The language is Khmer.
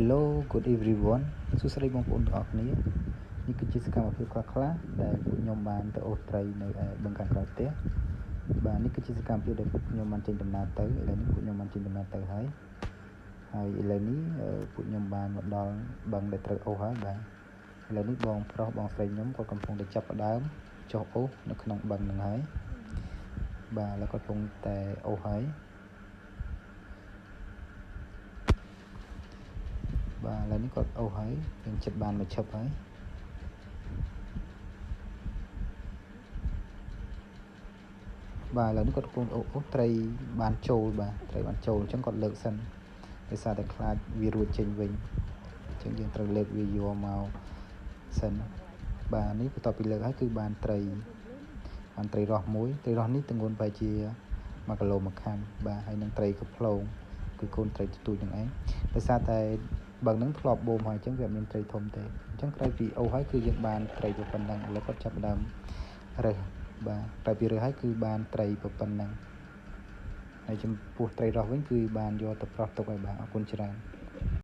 Hello, good everyone. សួស្តីបងប្អូនទាំងអស់គ្នានេះគឺជាសកម្មភាពខ្លះៗដែលពួកខ្ញុំបានទៅអូសត្រីនៅឯបឹងខាងក្រោយផ្ទះបាទនេះគឺជាសកម្មភាពដែលពួកខ្ញុំបានចេញដំណើរទៅឥឡូវនេះពួកខ្ញុំបានចេញដំណើរទៅហើយហើយឥឡូវនេះពួកខ្ញុំបានមកដល់បឹងដែលត្រូវអូសហើយបាទឥឡូវនេះបងប្រុសបងស្រីខ្ញុំគាត់កំពុងតែចាប់ផ្ដើមចុះអូសនៅក្នុងបឹងហ្នឹងហើយបាទឥឡូវគាត់កំពុងតែអូសហើយបាទឥឡូវនេះគាត់អូសហើយយើងចិត្តបានមួយឈឹបហើយបាទឥឡូវនេះគាត់កំពុងអូសត្រីបានចូលបាទត្រីបានចូលអញ្ចឹងគាត់លើកសិនដោយសារតែខ្លាចវារួចចេញវិញអញ្ចឹងយើងត្រូវលើកវាយកមកសិនបាទនេះបន្ទាប់ពីលើកហើយគឺបានត្រីបានត្រីរស់មួយត្រីរស់នេះទម្ងន់ប្រហែលជា1គីឡូ1ខាំបាទហើយនឹងត្រីកំភ្លងគឺកូនត្រីទទូចនឹងឯងដោយសារតែបឹងហ្នឹងធ្លាប់បូមហើយអញ្ចឹងវាអត់មានត្រីធំទេអញ្ចឹងក្រោយពីអូសហើយគឺយើងបានត្រីប៉ុណ្ណឹងឥឡូវគាត់ចាប់ផ្ដើមរើសបាទក្រោយពីរើសហើយគឺបានត្រីប៉ុណ្ណឹងហើយចំពោះត្រីរស់វិញគឺបានយកទៅប្រោះទុកឲ្យបាទអរគុណច្រើន។